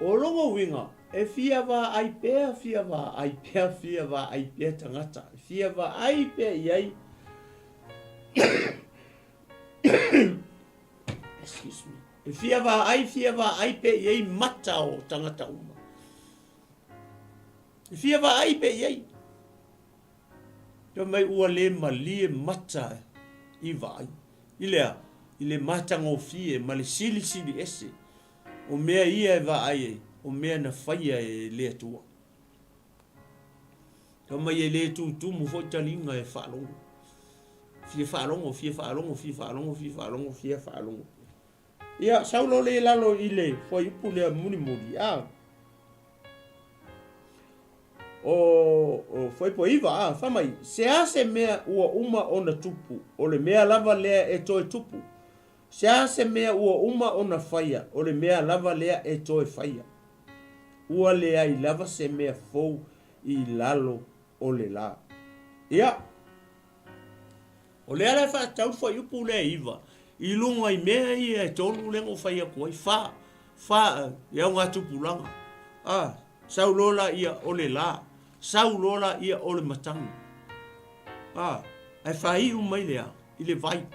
O lona uiga, e fia vaai pea, fia vaai pea, fia vaai pea tagata, fia vaai pea i ai. Excuse me. E fia vaai, fia vaai pea i ai mata o tagata uma. E fia vaai pea i ai. Fai mai ua le malie mata i vaai. I le a? I le matagofie ma le silisili ese o mea ia e vaai ai, o mea na faia e le Atua. Fai mai e le tutumu foi taliga e faalogo. Fia faalogo, fia faalogo, fia faalogo, fia faalogo, fia faalogo. Ia, sau loa lea i lalo i le fuaiupu lea mulimuli, a. O, o fuaiupu e 9, a, fai mai, se a se mea ua uma ona tupu, o le mea lava lea e toe tupu. Se a se mea ua uma ona faia, o le mea lava lea e toe faia. Ua leai lava se mea fou i lalo o le la. Ia, o lea la e faatatau le fuaiupu lea e 9 i luga i mea ia e tolu lea na ou fai atu ai, fa, fa i augatupulaga. A, sau loa laia o le la, sau loa laia o le matagi. A, ae faaiu mai le a? I le vai.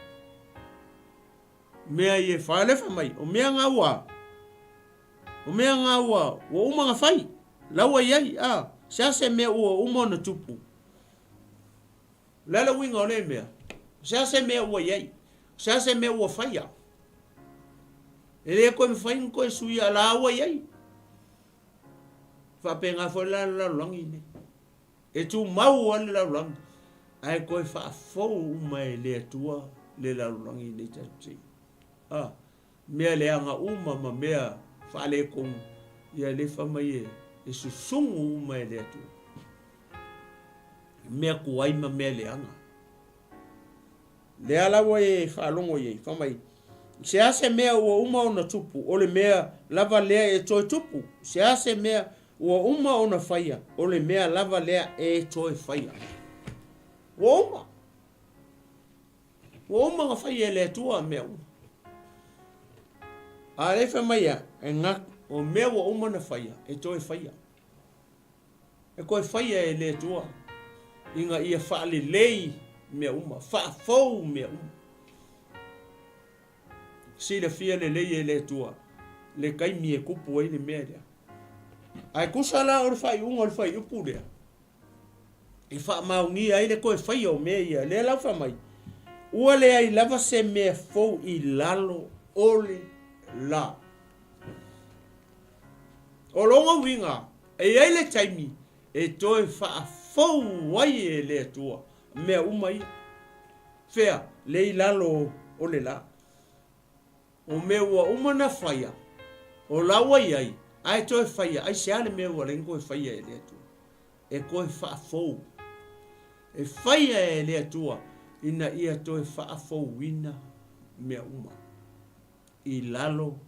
Mea ia e fa, lea fai mai, o mea na ua, o mea na ua, ua uma ona fai, la ua i ai, a, se a se mea ua uma ona tupu. O le a le uiga o lea mea? Se a se mea ua i ai, se a se mea ua faia. E le toe mafai ona toe suia, la ua i ai. Faapena foi la le lalolagi lenei. E tumau lava le lalolagi, ae toe faafou uma e le Atua le lalolagi lenei tatou te i ai. A, mea leaga uma ma mea faaletonu, ia lea fai mai e, e susugu uma e le Atua. Mea tuai ma mea leaga. Lea la ua e faalogo i ai, fai mai, se a se mea ua uma ona tupu, o le mea lava lea e toe tupu, se a se mea ua uma ona faia, o le mea lava lea e toe faia. Ua uma. Ua uma ona faia e le Atua mea uma. A lea fai mai a, e ga, o mea ua uma ona faia, e toe faia. E toe faia e le Atua ina ia faalelei mea uma, faafou mea uma. Silafia lelei e le Atua le taimi e tupu ai le mea lea. Ae tusa la o le faaiuga o le fuaiupu lea, e faamaonia ai le toe faia o mea ia. Lea la ua fai mai, ua leai lava se mea fou i lalo o le la. O lona uiga, e i ai le taimi e toe faafou ai e le Atua mea uma ia. Fea? Lea i lalo o le la. O mea ua uma na faia, o la ua i ai, ae toe faia, aisea le mea ua leai na toe faia e le Atua? E toe faafou. E faia e le Atua ina ia toe faafouina mea uma i lalo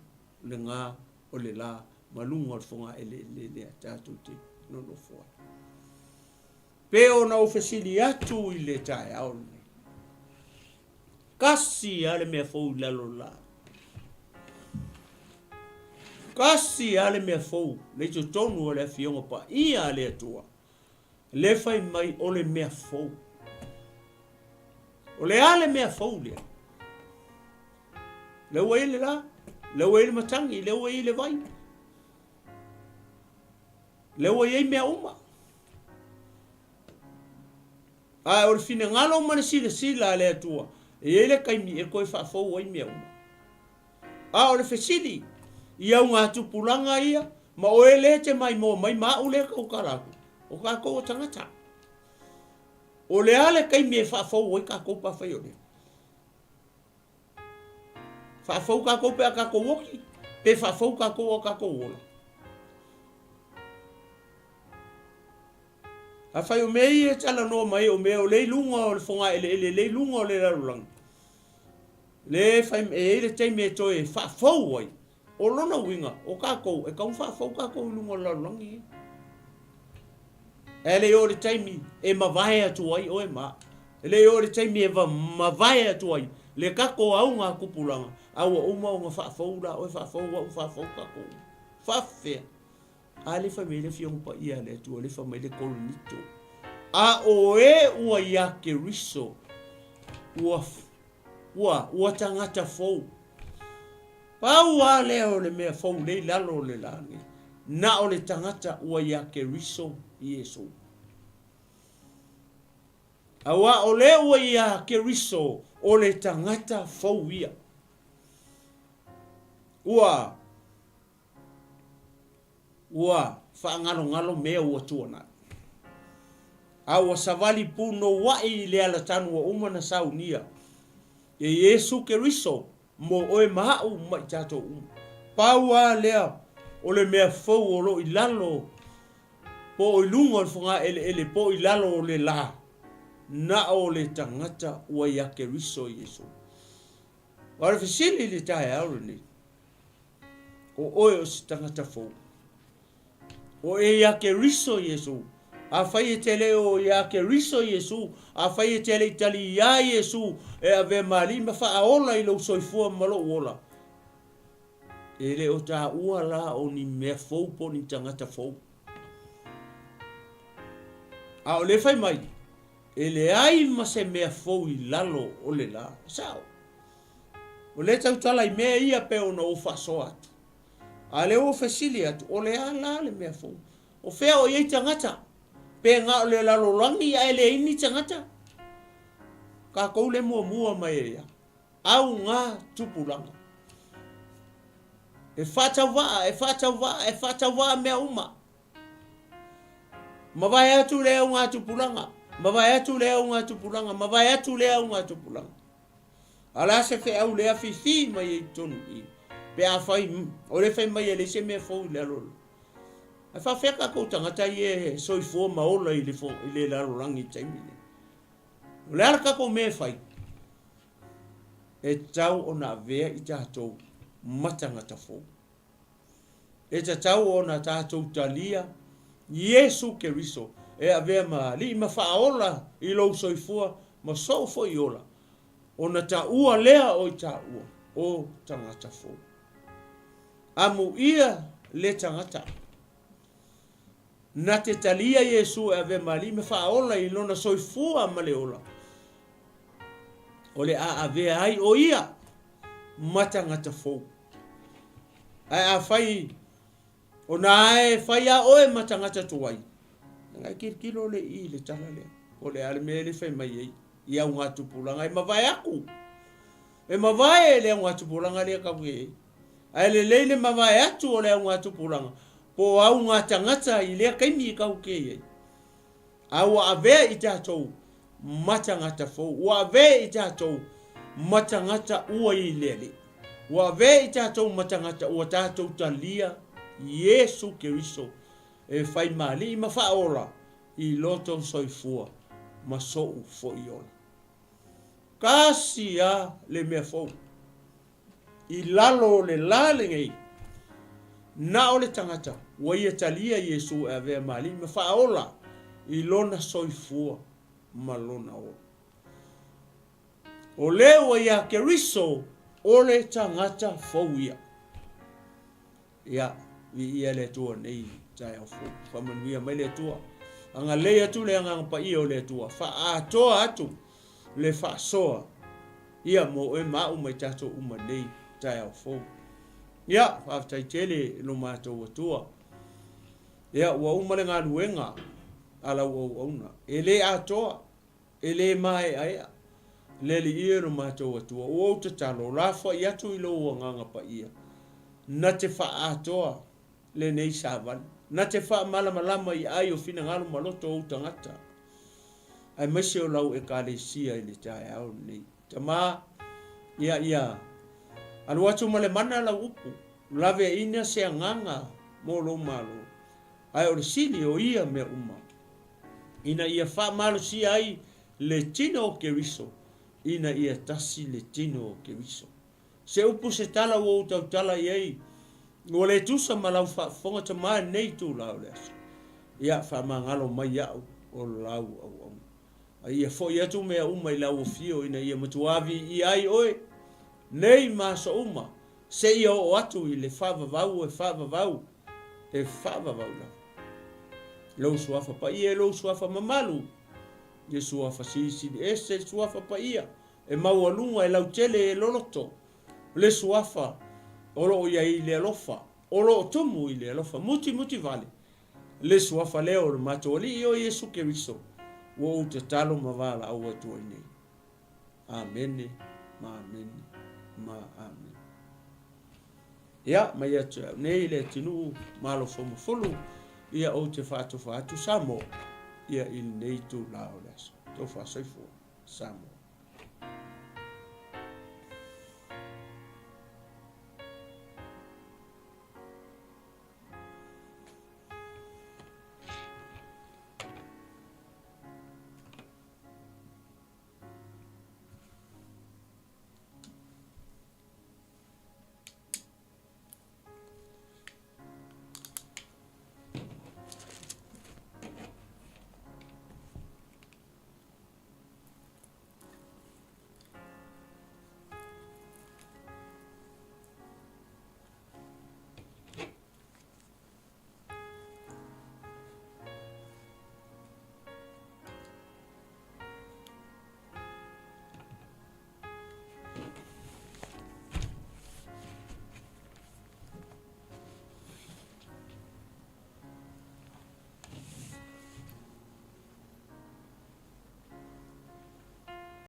lena o le la ma luga o le fogaeleele lea tatou te nonofo ai. Pe ona ou fesili atu i le taeao lenei, tasi lava le mea fou i lalo o le la. Tasi lava le mea fou le i totonu o le Afioga Paia a le Atua, le fai mai o le mea fou. O le a le mea fou lea? Lea ua i ai le la, lea ua i ai le matagi, lea ua i ai le vai. Lea ua i ai mea uma. Ae o le finagalo ma le silasila a le Atua, e i ai le taimi e toe faafou ai mea uma. A o le fesili, i augatupulaga ia, ma oe lea e te maimoa mai ma au lea e tautala atu, o tatou o tagata. O le a le taimi e faafou ai tatou pe afai o lea? Faafou tatou pe a tatou oti, pe faafou tatou a o tatou ola? Afai o mea ia e talanoa mai o mea o lea i luga o le fogaeleele, lea i luga o le lalolagi, lea e fai, e i ai le taimi e toe faafou ai, o lona uiga, o tatou, e tatau ona faafou tatou i luga o le lalolagi ia. Ae le i oo i le taimi e mavae atu ai oe ma au. E le i oo i le taimi e mavae atu ai le tatou augatupulaga, a ua uma ona faafou la oe, faafou au, faafou tatou. Faafefea? A lea fai mai le Afioga Paia a le Atua, lea fai mai le Korinito, a o e ua iā Keriso, ua, ua, ua tagata fou. Pau lava lea o le mea fou lea i lalo o le la nei, na o le tagata ua iā Keriso Iesu. Auā o le ua iā Keriso, o le tagata fou ia. Ua, Ua faagalogalo mea ua tuanai. A ua savali punouaʻi i le alatanu ua uma na saunia e Iesu Keriso mo oe ma aʻu ma i tatou uma. Pau a lea o le mea fou o lo o i lalo po o i luga o le fogaeleele po o i lalo o le la, na o le tagata ua iā Keriso Iesu. O le fesili i le taeao lenei, O oe o se tagata fou. O e iā Keriso Iesu. Afai e te le o iā Keriso Iesu, afai e te le i tali iā Iesu e avea ma alii ma faaola i lou soifua ma lou ola, e le o taua la o ni mea fou po o ni tagata fou. A o le fai mai, e leai ma se mea fou i lalo o le la. E sao. O lea tautala i mea ia pe ona ou faasoa atu. A lea ua fesili atu, o le a la le mea fou? O fea o i ai tagata? Pe na o le lalolagi ae leai ni tagata? Tatou le muamua mai ai a. Auga tupulaga. E faatauvaa, e faatauvaa, e faatauvaa mea uma. Mavae atu le auga tupulaga, mavae atu le auga tupulaga, mavae atu le auga tupulaga. A la se feau lea fifi mai ai totonu i pe a fai, o le fai mai e leai se mea fou i le alo. Ae faafefea tatou tagata ia e soifua ma ola i le, i le lalolagi i le taimi lenei? O le a le tatou mea e fai? E tatau ona avea i tatou ma tagata fou. E tatau ona tatou talia Iesu Keriso e avea ma Alii ma Faaola i lou soifua ma sou foi ola, ona taua lea o i taua o tagata fou. Amuia le tagata na te talia Iesu e avea ma Alii ma Faaola i lona soifua ma le ola, o le a avea ai o ia ma tagata fou. Ae afai ona e fai a oe ma tagata tuai, leaga e tilotilo le i le tala lea, po o le a le mea le fai mai ai i augatupulaga e mavae aku. E mavae le augatupulaga lea tau i ai. Ae lelei le mavae atu o le augatupulaga po o augatagata i lea taimi tau te i ai. A ua avea i tatou ma tagata fou, ua avea i tatou ma tagata ua i le Alii. Ua avea i tatou ma tagata ua tatou talia Iesu Keriso e fai ma Alii ma Faaola i loto soifua ma sou foi ola. Tasi a le mea fou. I lalo o le la lenei, na o le tagata ua ia talia Iesu e avea ma Alii ma Faaola i lona soifua ma lona ola. O le ua iā Keriso o le tagata fou ia. Ia, viia le Atua nei taeao fou. Faamanuia mai le Atua. Agalelei atu le Agaga Paia o le Atua. Faaatoa atu le faasoa ia mo oe ma au ma i tatou uma nei taeao fou. Ia, faafetai tele i lo matou Atua. Ia, ua uma le galuega a lau auauna. E le atoa. E le māeʻaeʻa le Alii e lo matou Atua, ua ou tatalo, lafoai atu i lou Agaga Paia, na te faaatoa lenei savali, na te faamalamalama i ai o finagalo ma loto o ou tagata, aemaise o lau Ekalesia i le taeao lenei. Tama, ia, ia, alu atu ma le mana lau upu, laveaina se agaga mo lou Malo, ae o le sili o ia mea uma, ina ia faamalosia ai le tino o Keriso, ina ia tasi le tino o Keriso. Se upu se tala ua ou tautala i ai, ua le tusa ma lau faafofoga tama i lenei itula o le aso. Ia faamagalo mai iaʻu o lau auauna. A ia foi atu mea uma i lau afio ina ia matua viia ai oe nei ma aso uma, seia oo atu i le faavavau e faavavau e faavavau lava. Lou suafa paia e lou suafa mamalu, le suafa silisili ese le suafa paia e maualuga e lautele e loloto, le suafa o lo o i ai i le alofa, o lo o tumu i le alofa mutimuti vale, le suafa lea o le matou Alii o Iesu Keriso, ua ou tatalo ma valaau atu ai nei. Amene ma amene ma amene. Ia, mai atu au nei le atunuu Malo Fomafulu, ia ou te faatofa atu Samoa, ia i lenei itula o le aso. Tofa soifua, Samoa.